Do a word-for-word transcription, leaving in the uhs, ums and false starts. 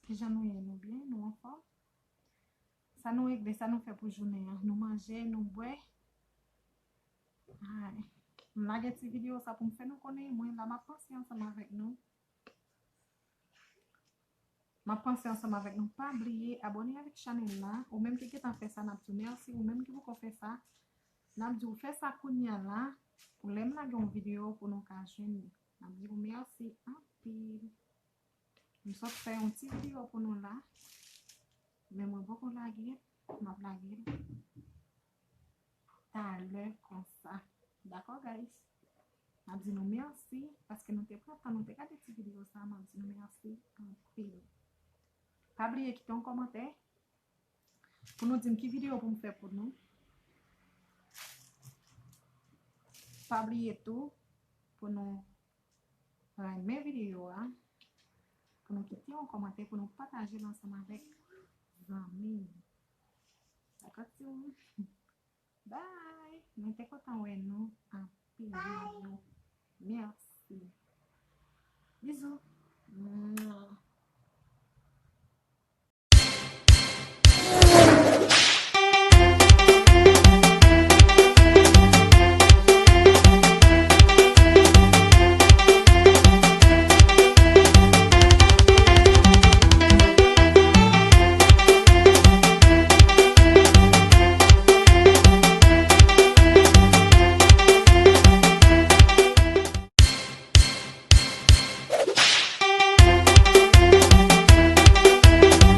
Kijan nou ye? Nou byen? Nou anfòm? Sa nou regle, sa nou fè pou jounen an? Nou manje, nou bwè? Ay, m lage ti videyo sa pou m fè nou konnen, mwen la m ap panse ansanm avèk nou. M ap panse ansanm avèk nou. Pa bliye abòne avèk chanèl la. Ou menm ki gentan fè sa, n ap di w mèsi. Ou menm ki poko fè sa, n ap di w fè sa kounye a la, pou lè m lage yon videyo pou nou ka jwenn li. N ap di w mèsi anpil. M sot fè yon ti videyo pou nou la, men mwen poko lage l, m ap lage l talè konsa. Dakò, guys? M ap di nou mèsi paske nou te pran tan, nou te gade ti videyo sa. M ap di nou mèsi anpil. Pa bliye kite yon kòmantè pou nou di m ki videyo pou m fè pou nou. Pa bliye tou pou nou renmen videyo a, pou nou kite yon kòmantè, pou nou pataje l ansanm avèk zanmi nou. Dakò, ti moun? Bye! Mwen te kontan wè nou anpil. Mèsi. Bizou.